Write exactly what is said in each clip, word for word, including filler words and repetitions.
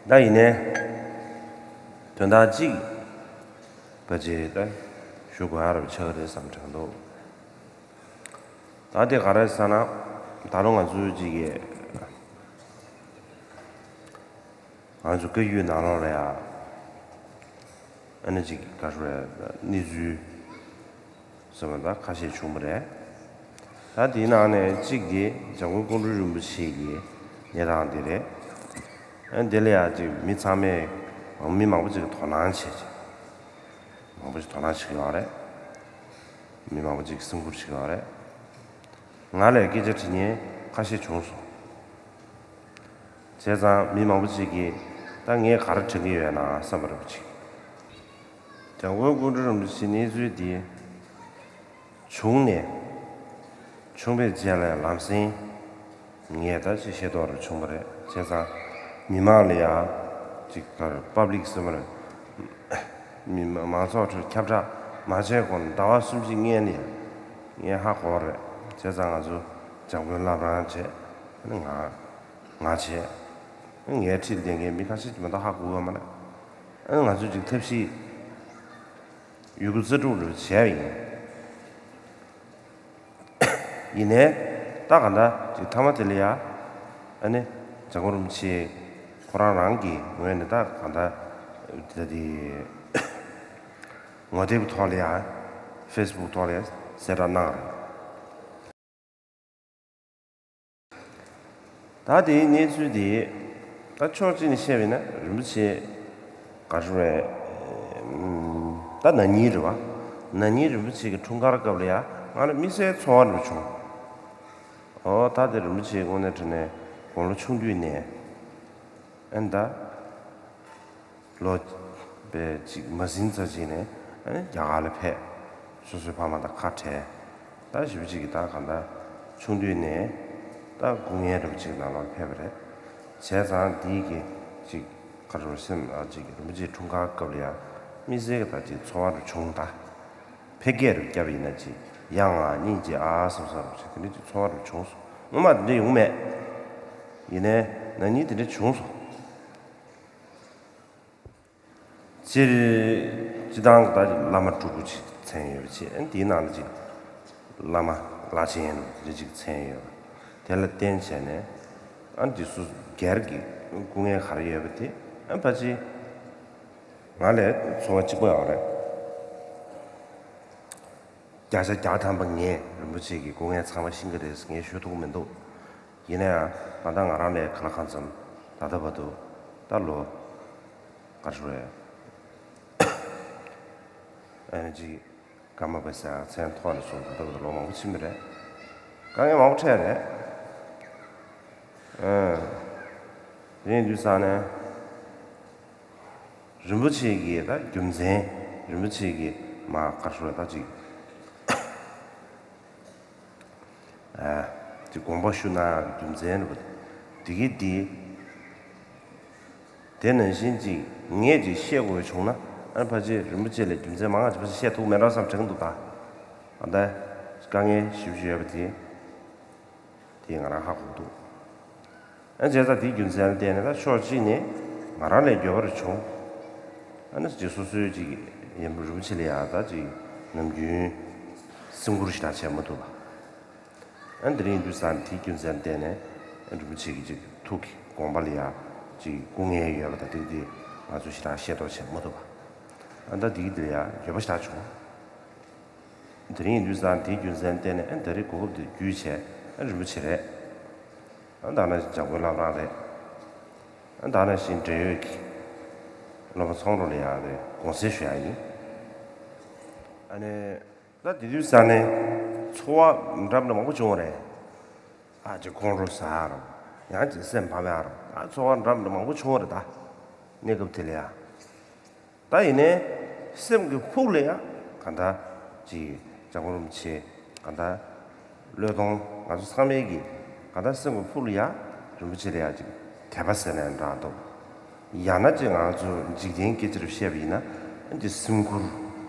ད་ཡིན་ནའི་དོན་དག་གཅིག་ཕལ་ཆེར་ད་ཞུ་དགོས་ཡ་རབ་ཆགས་རེད་བསམ་དྲན་འདུག་ད་དེ་ག་རེ་ཟེར་ན། ད་རུང་ང་ཚོའི་གཅིག་གི་ང་ཚོ་བཀའ་བརྒྱུད་ནང་ལོགས་ལ་ཡ་ཨ་ནི་གཅིག་ག་རེ་རེད། གནས་ཚུལ་ཟེར་བ་ད་ཁ་ཤས་བྱུང་བ་རེད། ད་དེའི་ནང་ནས་གཅིག་དེ་འཇམ་མགོན་ཀོང་སྤྲུལ་རིན་པོ་ཆེ་གི་གནས་སྟངས་དེ་རེད། ཨ་དེ་ལ་ཡ་གཅིག་མི་ཚང་མས་མི་མང་པོ་ཅིག་གིས་དོ་སྣང་བྱས་ཅིག་མང་པོ་ཞིག་དོ་སྣང་བྱེད་ཀྱི་ཡོད་རེད། མི་མང་པོ་ཅིག་གིས་སེམས་ཁུར་བྱེད་ཀྱི་ཡོད་རེད། ང་ལ་སྐད་ཆ་དྲི་མཁན་ཁ་ཤས་བྱུང་སོང་། བྱས་ཙང་མི་མང་པོ་ཅིག་གིས་ད་ངས་ག་རེ་དྲན་གྱི་ཡོད་ན་བསམ་པ་རེད་པ་ཅིག་འཇམ་མགོན་ཀོང་སྤྲུལ་རིན་པོ་ཆེའི་གནས་ཚུལ་འདི་བྱུང་ནས། བྱུང་བའི་རྗེས་ལ་ལམ་སེང་ངས་ད་ཅིག་ཤེས་རྟོགས་རེ་བྱུང་བ་རེད། བྱས་ཙང་མི་མང་ལ་ཡ་ཅིག་ག་རེ་པབ་ལིག་ཟེར་བ་རེད། མི་མང་མང་ཚོགས་ཁྲོད་ཁྱབ་བསྒྲགས་མ་བྱས་གོང་ཟླ་བ་གསུམ་བཞི་སྔོན་ནས་ངས་ཧ་གོ་བ་རེད། བྱས་ཙང་ང་ཚོ་འཇམ་མགོན་བླ་བྲང་བྱས། ང་ང་བྱས། ངའི་འཁྲིས་ལ་བསྡད་མཁན་མི་ཁ་ཤས་ཀྱིས་མ་གཏོགས་ཧ་གོ་གི་ཡོད་མ་རེད། ང་ཚོས་ཅིག་ཐབས་ཤེས་ཡོད་རྒུ་རྩལ་སྤྲུགས་རེ་བྱས་པ་ཡིན། ཡིན་ནའི་ད་ག་འདྲ་ཅིག་མཐའ་མ་དེ་ལ་ཡ་ཨ་ནི་འཇམ་མགོན་རིན་པོ་ཆེ་ཁོ་རང་རང་གི་ངོས་ནས་ད་ག་འདྲ་ད་དེ་ངོ་དེབ་ཐོག་ལ་ཡ་ཕེ་སི་བུག་ཐོག་ལ་ཡ་གསལ་བསྒྲགས་གནང་རེད། ད་དེའི་གནས་ཚུལ་དེ་ད་ཕྱོགས་གཅིག་ནས་བཤད་པ་ཡིན་ན་རིན་པོ་ཆེ་ག་རེ་རེད། ད་ན་ནིང་རེད་བ། ན་ནིང་རིན་པོ་ཆེ་གི་འཁྲུངས་སྐར་སྐབས་ལ་ཡ་ང་ལ་དམིགས་བསལ་ཚོར་བ་འདྲ་བྱུང་། ཨོ་ད་དེ་རིན་པོ་ཆེ་དངོས་གནས་དྲང་གནས་དགུང་ལོ་ཆུང་དུས་ནས་ཨེ་ད། ལོ་པའི་གཅིག་མ་ཟིན་ཙམ་ཅིག་ནས་ཨ་ནི་རྒྱ་གར་ལ་ཕེབས། སོ་སོའི་ཕ་མ་དང་ཁ་བྲལ། ད་ཞེ་པོ་ཅིག་གིས་ད་གང་ལྟར་ཆུང་དུས་ནས་ད་སྐུ་ངལ་འདྲ་པོ་ཅིག་ནང་ལོགས་ཕེབས་པ་རེད། བྱས་ཙང་འདིའི་གི་ཅིག་ཁ་རོ་སེམས་ཨ་ཅིག་རིན་པོ་ཆེའི་འཁྲུངས་སྐར་སྐབས་ལ་ཡང་དམིགས་བསལ་གྱི་ད་ཅིག་ཚོར་བ་རུ་བྱུང་ད། ཕལ་སྐད་རུ་བརྒྱབ་ཡིན་ན་ཅིག་ཡ་ང་སྙིང་རྗེ་ཨ་བསམ་བསམ་རུ་ཅིག་དེ་འདྲ་ཅིག་ཚོར་བ་རུ་བྱུང་སོང་། སྔོན་མ་དེ་འདྲ་ཡོང་མེད། ཡིན་ནའི་ན་ནིང་དེ་འདྲ་བྱུང་སོང་། སྤྱིར་སྤྱི་བཏང་གི་ད་བླ་མ་སྤྲུལ་སྐུ་ཅིག་མཚན་ཡོད་པ་ཅིག་ཨ་ནི་དེའི་ནང་ལ་ཅིག་བླ་མ་བླ་ཆེན་རེ་ཅིག་མཚན་ཡོད་པ་དེ་ལ་བརྟེན་བྱས་ནས་ཨ་ནི་དེ་སུ་སྒེར་གྱི་སྐུ་ངལ་ག་རེ་ཡོད་པ་དེ་ཨ་ནི་ཕལ་ཆེར་ང་ལས་ཚོར་བ་གཅིག་པ་ཡོད་རེད། བརྒྱ་ཆ་བརྒྱ་ཐམ་པ་ངས་རིན་པོ་ཆེ་གི་སྐུ་ངལ་ཚང་མ་ཤེས་ཀྱི་རེད་ངས་ཞུ་ཐུབ་ཀྱི་མི་འདུག་ཡིན་ན་ཡང་ང་དང་ང་རང་ལས་གང་ལ་གང་འཚམ་ད་ལྟ་བར་དུ་ད་ལོ་ག་རེ་ཞུ་རེད། ཨ་ནི་ཅིག་ཀརྨ་པ་སངས་མཚན་ཐོག་ནས་བཟུང་ད་ལྟ་བར་དུ་ལོ་མང་པོ་ཕྱིན་པ་རེད། དཀའ་ངལ་མང་པོ་འཕྲད་རེད། ཨ་རེད་དུས་ཙང་ནས། རིན་པོ་ཆེ་གི་ད་རྒྱུ་མཚན། རིན་པོ་ཆེ་གི་མ་ག་རེ་ཞུ་རེད་ད་ཅིག་ཨ་ཅིག་དགོངས་པ་ཞུ་གནང་རྒྱུ་མཚན་རེད་པ། དེ་གི་དེ་དེ་ནང་བཞིན་ཅིག་ངས་ཅིག་བཤད་དགོས་བྱུང་ན་ཨ་ཕལ་ཆེར་རིན་པོ་ཆེ་ལ་རྒྱུ་མཚན་མང་ང་ཅིག་ཕལ་ཆེར་བཤད་ཐུབ་མེད་འགྲོ་བསམ་དྲན་གྱི་འདུག་ད་ཨ་ད་དཀའ་ངལ་ཞེ་པོ་ཅིག་ཡོད་པ་དེ། དེ་ང་རང་ཧ་གོ་འདུག་ཨ་བྱས་ཙང་དེའི་རྒྱུ་མཚན་ལ་བརྟེན་ནས་ད་ཕྱོགས་གཅིག་ནས་ང་རང་ལས་འགྱོད་པ་རེ་བྱུང་། ཨ་ནི་ཅིག་སོ་སོའི་ཅིག་ཡིན་རུང་ཆེ་ལ་ཡང་ད་ཅིག་ནམ་རྒྱུན་སེམས་ཁུར་ཞེ་དྲག་བྱས་མ་ཐུབ་པ། ཨ་ནི་དེ་རིང་དུས་སང་དེའི་རྒྱུ་མཚན་ལ་བརྟེན་ནས་ཨ་རིན་པོ་ཆེ་གི་ཅིག་ཐུགས་ཀྱི་དགོངས་པ་ལ་ཡང་ཅིག་སྐུ་ངལ་ཡོད་པ་དང་དེ་དེ་ང་ཚོ་ཞེ་དྲག་ཤེས་རྟོགས་བྱས་མ་ཐུབ་པ། ཨ་ད་དེ་གི་དེ་ལ་ཡང་འགྱོད་པ་ཞེ་དྲག་བྱུང་། དེ་རིང་ཡིན་དུས་ཙང་དེའི་རྒྱུ་མཚན་བརྟེན་ནས་ཨ་ད་རེས་གོ་སྐབས་དེ་བརྒྱུད་བྱས་ཨ་རིན་པོ་ཆེ་རེད། ཨ་ད་ནང་བཞིན་འཇམ་མགོན་བླ་བྲང་རེད། ཨ་ད་ནང་བཞིན་འབྲེལ་ཡོད་ཀྱི་སློབ་མ་ཚོགས་དྲུང་ལ་ཡང་རེད་དགོངས་སེལ་ཞུ་ཡ་ཡིན། ཨ་ནི་ད་དེ་དུས་ཙང་ནས་ཚོར་བ་འདྲ་མི་འདྲ་མང་པོ་བྱུང་བ་རེད། ཨ་ཅེ་ཁོང་ཁྲོ་ཟ་ཡ་རོ། ཡང་ཅེ་སེམས་ཕམ་ཡ་རོ། ད་ཚོར་བ་འདྲ་མི་འདྲ་མང་པོ་བྱུང་བ་རེད་ད། གནས་སྐབས་དེ་ལ་ཡ། ད་ཡིན་ནའི་སེམས་ཀྱི་ཕུགས་ལ་ཡང་གང་ལྟར་ཅིག་འཇམ་མགོན་རིན་པོ་ཆེ་གང་ལྟར་བློས་གཏོང་ང་ཚོ་ཚང་མའི་གི་གང་ལྟར་སེམས་ཀྱི་ཕུགས་ལ་ཡང་རིན་པོ་ཆེ་ལ་ཡང་ཅིག་དད་པ་ཟེར་ནའང་འདྲ་འདུག་ཡང་ན་ཅིག་ང་ཚོ་འཇིག་རྟེན་སྐད་ཆ་རུ་བཤད་པ་ཡིན་ན་ཅིག་སེམས་ཁུར་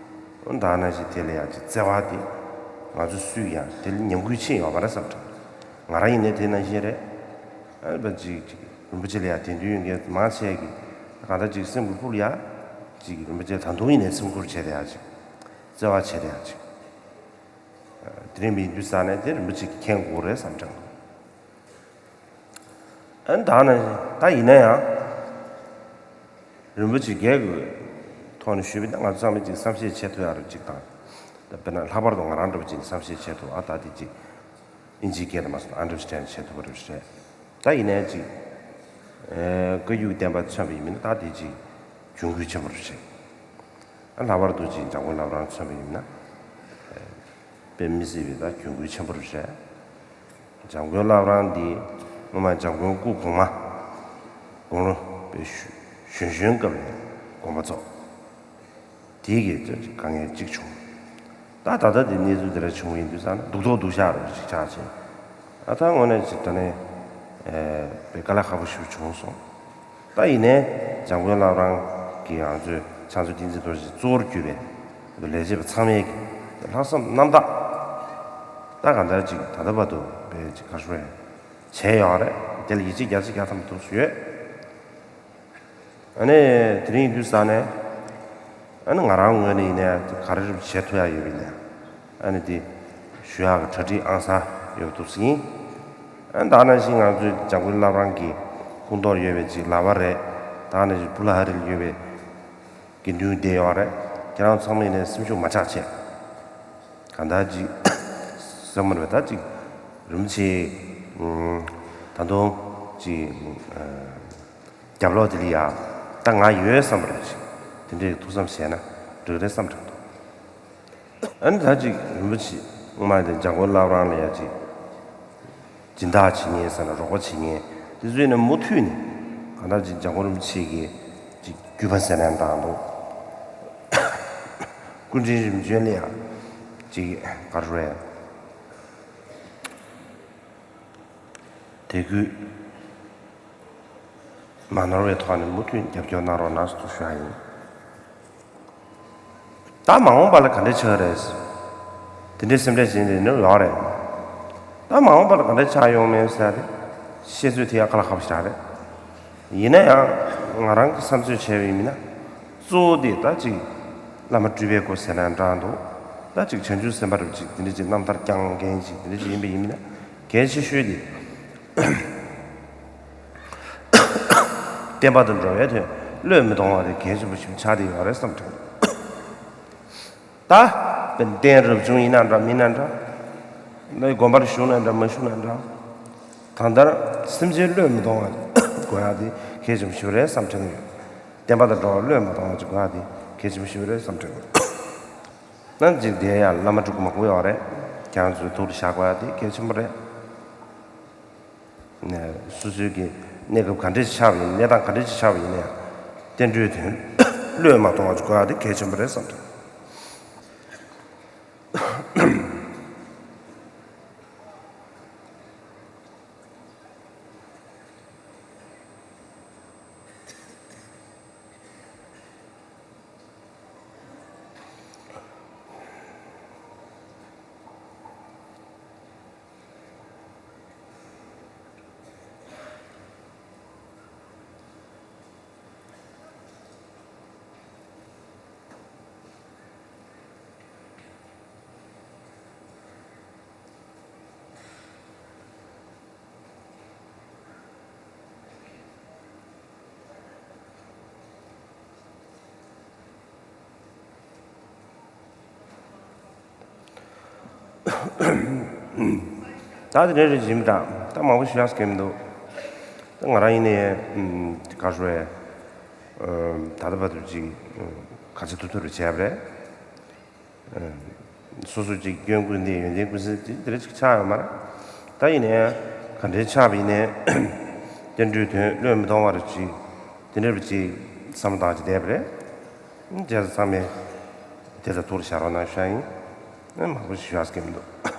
འདྲ་ན་ཞིག་དེ་ལ་ཡང་ཅིག་བརྩེ་བ་དེ་ང་ཚོ་སུས་ཀྱང་དེ་ལ་ཉམས་རྒུད་ཕྱིན་ཡོད་མ་རེད་བསམ་དྲན། ང་རང་ཡིན་ནའི་དེ་ནང་བཞིན་རེད། ཨ་ཅིག་ཅིག་རིན་པོ་ཆེ་ལ་ཡང་དད་འདུན་ཡོད་མཁན་མང་ཆེ་གིས་ གང་ལྟར་ཅིག་སེམས་ཀྱི་ཕུགས་ལ་ཡ་ཅིག་རིན་པོ་ཆེ་ད་དུང་ཡིན་ནའི་སེམས་ཁུར་བྱས་ཏེ་ཡ་ཅིག་བརྩེ་བ་བྱས་ཏེ་ཡ་ཅིག་དེ་རིང་མི་ཡིན་དུས་ས་ནས་དེ་རིན་པོ་ཆེ་གིས་མཁྱེན་དགོས་རེད་བསམ་དྲན། ཨ་ནི་ད་ནི་ད་ཡིན་ན་ཡང་རིན་པོ་ཆེ་སྒེར་གྱི་ཐོག་ནས་ཞུས་པ་ཡིན་ན་ང་ཚོ་ཚང་མས་ཅིག་བསམ་ཤེས་བྱེད་ཐུབ་ཡ་རུ་ཅིག་དང་། ད་དཔེར་ན་ལྷག་པར་དུ་ང་རང་འདྲ་པོ་ཅིག་ནས་བསམ་ཤེས་བྱེད་ཐུབ། ཨ་ད་དེ་ཅིག་ཨིན་ཇིའི་སྐད་དུ་མ་སོང་ཨན་ཌར་སི་ཊེན་ཌ་བྱེད་ཐུབ་པ་རེད་ཟེར། ད་ཡིན་ནའི་ཅིག་ཨེ་བཀའ་བརྒྱུད་བསྟན་པ་མཚོན་པ་ཡིན་ན་ད་དེ་ཅིག་གྱོང་གུད་ཆེན་པོ་རེད་ཟེར། ཨ་ལྷག་པར་དུ་ཅིག་འཇམ་མགོན་བླ་བྲང་མཚོན་པ་ཡིན་ན་དཔེ་མི་སྲིད་པའི་ད་གྱོང་གུད་ཆེན་པོ་རེད་ཟེར། འཇམ་མགོན་བླ་བྲང་འདི་སྔོན་མ་འཇམ་མགོན་སྐུ་གོང་མ་དགུང་ལོ་དཔེ་གཞོན་གཞོན་གཞོན་སྐབས་ནས་དགོངས་པ་རྫོགས། དེའི་གི་དཀའ་ངལ་གཅིག་བྱུང་། ད་ད་ལྟ་དེ་གནས་ཚུལ་དེ་འདྲ་བྱུང་བ་ཡིན་དུས་ཙང་ན་སྡུག་ཐོག་སྡུག་ཤག་རུ་ཅིག་ཆགས་ཕྱིན། ཨ་ད་དངོས་གནས་ཅིག་ད་ནས་ཨེ་དཔེ་དཀའ་ལས་ཁག་པོ་ཞིག་བྱུང་སོང་། ད་ཡིན་ནའི་འཇམ་མགོན་བླ་བྲང་གི་ང་ཚོའི་ཕྱག་མཛོད་བསྟན་འཛིན་རྡོ་རྗེ་གཙོ་བོར་གྱུར་པའི་ལས་བྱེད་པ་ཚང་མས་ཀྱི་ལྷག་བསམ་རྣམ་དག་ད་གང་ལྟར་ཅིག་ད་ལྟ་བར་དུ་དཔེ་ཅིག་ག་རེ་ཞུ་དགོས་རེད། བྱས་ཡོད་རེད། དེ་ལ་ཡིད་ཆེས་བརྒྱ་ཆ་བརྒྱ་ཐམ་པ་ཐུགས་སུ་ཡོད། ཨ་ནི་དེ་རིང་ཡིན་དུས་ས་ནས་ཨ་ནི་ང་རང་ངོས་ནས་ཡིན་ནའི་ག་རེ་རེ་བྱེད་ཐུབ་ཡ་ཡོད་པ་ཡིན་ནའི་ཨ་ནི་དེ་ཞུ་ཡག་གི་གྲ་སྒྲིག་ཨང་གསར་ཡོད་པ་འདུག་ཟེར་ཡིན། ཨ་ནི་ད་ནང་བཞིན་ང་ཚོའི་འཇམ་མགོན་བླ་བྲང་གི་སྐུ་མདོག་ཡོད་པའི་ཅིག་ལག་པ་རེད། ད་ནང་བཞིན་བུ་ལ་ཧ་རི་ལ་ཡོད་པའི་དགེ་འདུན་བསྡད་ཡོད་རེད། ཁྱེད་རང་ཚང་མ་ཡིན་ནའི་སེམས་ཤུགས་མ་ཆག་བྱས། གང་ལྟར་ཅིག་བསམ་མ་རེད་པ། ད་ཅིག་རིན་པོ་ཆེ་ད་དུང་ཅིག་རྒྱབ་ལོགས་དེ་ལ་ཡ་ད་ང་ཡོད་བསམ་པ་རེད། ཅིག་དེ་འདྲའི་ཐུགས་བསམ་བཞེས་ན་འགྲིག་རེད་བསམ་དྲན་འདུག་ཨ་ནི་ད་ཅིག་རིན་པོ་ཆེ་སྔོན་མ་དེ་འཇམ་མགོན་བླ་བྲང་ལ་ཡ་ཅིག་སྦྱིན་བདག་བྱེད་མཁན་ཟེར་ན་རོགས་པ་བྱེད་མཁན་དེ་ཚོས་ནི་མུ་མཐུད་ནས་གང་ལྟར་ཅིག་འཇམ་མགོན་རིན་པོ་ཆེ་གི་ཅིག་བརྒྱུད་པ་ཟེར་ན་འདྲ་འདུག་སྐུ་ཕྲེང་རིམ་བྱོན་ལ་ཡ་ཅིག་ག་རེ་རེད། དད་གུས་མ་ནོར་བའི་ཐོག་ནས་མུ་མཐུད་རྒྱབ་སྐྱོར་གནང་རོགས་གནང་ཞེས་ཞུ་ཡ་ཡིན། ད་མ་འོངས་པ་ལ་ག་འདྲ་ཆགས་རེད། དེ་འདྲའི་སེམས་ཁྲལ་བྱེད་འདི་ནི་ཡོག་རེད། ད་མ་འོངས་པ་ལ་ག་འདྲ་ཆགས་ཡོང་མིན་ཟེར་ཏེ་བཤད་ཚོད་དེ་ཡང་དཀའ་ལས་ཁག་པོ་ཞིག་རེད། ཡིན་ན་ཡང་ང་རང་གི་བསམ་ཚོད་བྱས་པ་ཡིན་ན་གཙོ་བོ་དེ་ད་ཅིག་བླ་མ་སྤྲུལ་པའི་སྐུ་ཟེར་ན་འདྲ་འདུག་ད་ཅིག་བྱང་ཆུབ་སེམས་དཔའ་རུ་ཅིག་དེ་འདྲ་ཅིག་རྣམ་ཐར་བསྐྱངས་མཁན་ཅིག་དེ་འདྲ་ཅིག་ཡིན་པ་ཡིན་ན་གལ་ཆེ་ཤོས་དེ། བསྟན་པ་དང་འགྲོ་བའི་དོན་བློས་མི་གཏོང་བ་དེ་གལ་ཆེན་པོ་ཞིག་ཆགས་བསྡད་ཡོད་རེད་བསམ་དྲན། ད་བསྟན་རབ་བྱུང་ཡིན་ན་འདྲ་མིན་ན་འདྲ། ནི་དགོན་པར་བཞུགས་ན་འདྲ་མ་བཞུགས་ན་འདྲ། ད་ལྟར་སེམས་ཅན་བློས་མི་གཏོང་བ་དགོས་ཡ་དེ་གལ་ཆེན་པོ་ཞིག་རེད་བསམ་དྲན་ཡོད། བསྟན་པ་དང་འགྲོ་བ་བློས་མ་གཏོང་བ་ཅིག་དགོས་ཡ་དེ་གལ་ཆེན་པོ་ཞིག་རེད་བསམ་དྲན་ཡོད། ནམ་ཅིག་དེ་ཡང་བླ་མ་སྤྲུལ་སྐུ་མང་པོ་ཡོད་རེད། ཁྱེད་རང་ཚོའི་ཐུགས་ལ་བཞག་དགོས་ཡ་དེ་གལ་ཆེན་པོ་རེད། ནས་སོ་སོའི་གི་གནས་སྐབས་ག་འདྲ་ཞིག་ཆགས་པ་ཡིན་གནས་སྟངས་ག་འདྲ་ཞིག་ཆགས་པ་ཡིན་ན་ཡང་བསྟན་འགྲོའི་དོན་བློས་མ་གཏོང་བ་ཞིག་དགོས་ཡ་དེ་གལ་ཆེན་པོ་རེད་བསམ་ཐུབ། ད་དེ་འདྲ་རེད་ཡིན་པ་འདྲ། ད་མང་པོ་ཞུ་ཡག་གི་མི་འདུག་ད་ང་རང་ཡིན་ནའི་ག་རེ་ཞུ་དགོས་རེད། ད་ལྟ་བར་དུ་ཅིག་ག་ཚོད་ཐུབ་ཐུབ་རེ་བྱས་པ་རེད། སོ་སོ་ཅིག་སྐྱོན་ཀུན་ལྡན་ཡོན་ཏན་ཀུན་གསལ་དེ་འདྲ་ཅིག་ཆགས་ཡོད་མ་རེད། ད་ཡིན་ནའི་ག་འདྲའི་ཆགས་པ་ཡིན་ནའི་བསྟན་འགྲོའི་དོན་བློས་མི་གཏོང་བར་ཅིག་དེ་འདྲ་བ་ཅིག་བསམ་བློ་བཏང་ཅིག་བསྡད་པ་རེད། བྱས་ཙང་ཚང་མས་དེ་ལ་ཐུགས་ལ་བཞག་རོགས་གནང་ཞུ་ཡ་ཡིན། མང་པོ་ཞིག་ཞུ་ཡག་གི་མི་འདུག